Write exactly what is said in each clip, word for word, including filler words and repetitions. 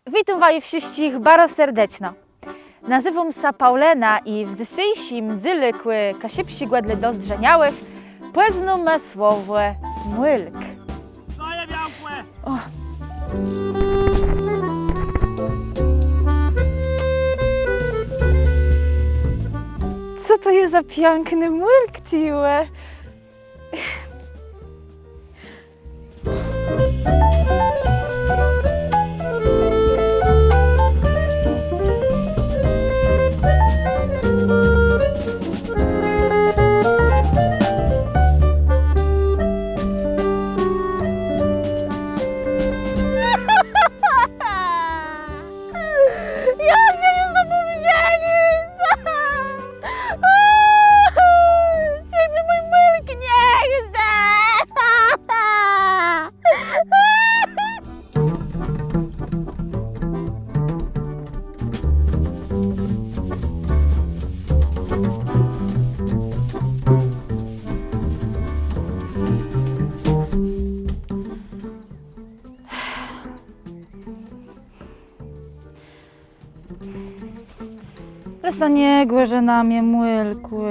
Witóm waju wszëtczich baro serdeczno. Nazéwóm sã Paùlëna i w dzysészim dzélëkù Kaszëbsczégò dlô dozdrzeniałëch pòznómë słowò mùlk. Co je, białkò? Ò. Co to je za piãkny mùlk, Tiłë? Jak sã je z tobą żenic? Czë mie mój mùlk nie chce? Le sã nie gòrzë na mie, mùlkù.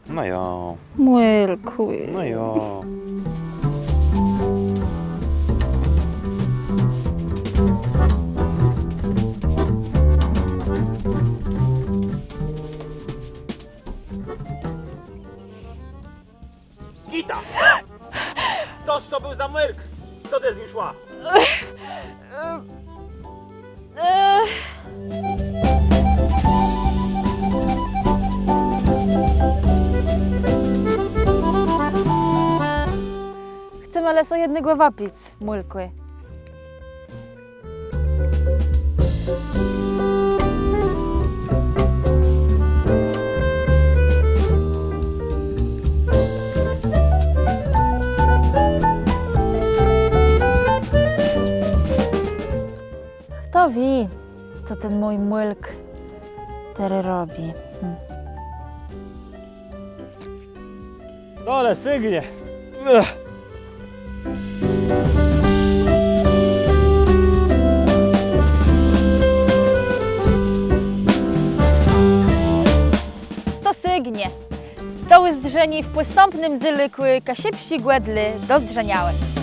No jo. Mùlkù. No jo. Gita! Cos to béł za mùlk? Co të z nim szła? Chcemë le so jednégò wapic, mùlkù. Chto wié, co ten mój mùlk terô robi. Hm. To le sygnie. Ech. To sygnie. Do ùzdrzeniô w pòstãpnym dzélëkù Kaszëbsczégò dlô dozdrzeniałëch.